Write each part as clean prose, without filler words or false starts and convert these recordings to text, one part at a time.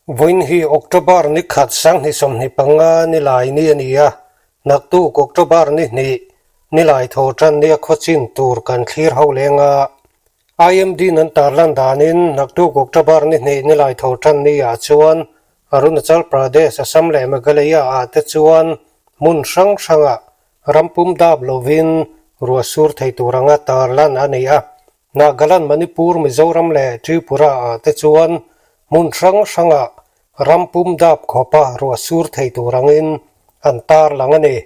Vawiin hi October ni khat 2025 nilai ni a ni a, naktuk October ni hnih nilai tho tan nia khawchin tur kan thlir ho leng a. IMD nan tarlan danin naktuk October ni hnih nilai tho tan ni ah chuan Arunachal Pradesh, Assam leh Meghalaya ah te chuan hmun hrang hrangah ram pum dap lovin ruah sur thei tur anga tarlan a ni a. Nagaland, Manipur, Mizoram leh Tripura ah te chuan hmun hrang hrangah ram pum dap khawpa ruah sur thei tur angin an tarlang a ni.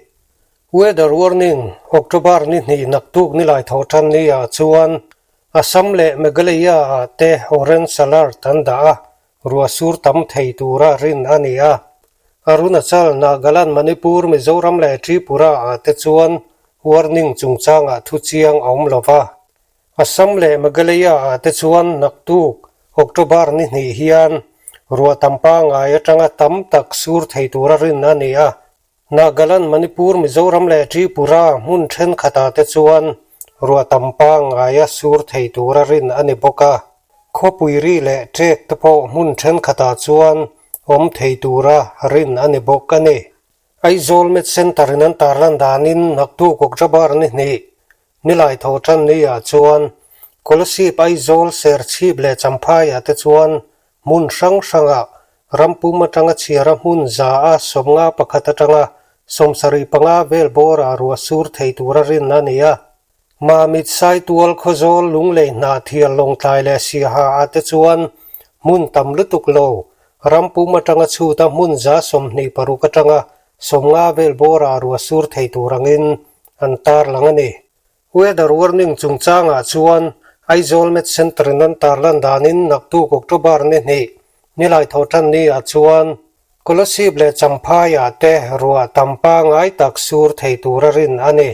Weather warning, October ni hnih naktuk nilai tho tan ni ah chuan Assam leh Meghalaya ah te orange alert an dah a, ruah sur tam thei tura rin a ni a. Arunachal, Nagaland, Manipur, Mizoram leh Tripura ah te chuan warning chungchangah thu chiang a awm lo va. Assam leh Meghalaya ah te chuan naktuk October ni hnih hian ruah tam pangngai atanga tam tak sur thei tura rin a ni a. Nagaland, Manipur, Mizoram leh Tripura hmun thenkhatah te chuan ruah tam pangngaia sur thei tura rin a ni bawk a. Khawpui ri leh ṭek te pawh hmun thenkhatah chuan awm thei tura rin a ni bawk a ni. Aizawl Med Centre in an tarlan danin naktuk October ni hnih Nilai tho tan ni ah chuan Kolasib Aizawl Serchhip leh Champhai ah te chuan hmun hrang hrangah rampum atanga chhiara hmun za a 51 atanga 75 vel bawrah ruah sur thei tura rin a ni a. Mamit Saitual Khawzawl Lunglei Hnahthial Lawngtlai leh Siaha ah te chuan hmun tam lutuk lo rampum atanga chhuta hmun za 26 atanga 50 vel bawrah ruah sur thei tur angin an tarlang a ni. Weather warning chungchangah chuan Aizawl Met Centre in an tarlan danin naktuk October ni hnih nilai tho tan ni ah chuan Kolasib leh Champhai ah te ruah tam pangngai tak sur thei tura rin a ni.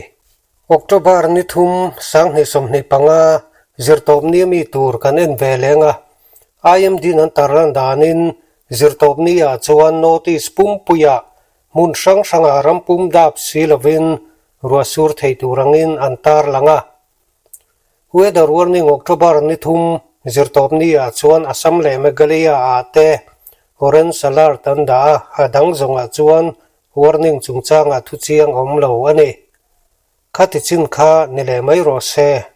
October ni thum 2025 zirtawpni ami tur kan en ve leng a, IMD in an tarlan danin zirtawpni ah chuan notice pumpuiah Hmun hrang hrangah ram pum dap si lovin ruah sur thei tur angin an tarlang a. Weather warning October ni thum zirtawpni ah chuan Assam leh Meghalaya ah te orange alert an dah a, a dang zawngah chuan warning chungchangah thuchiang a awm lo a ni. Khati chin kha ni leh mai rawh se.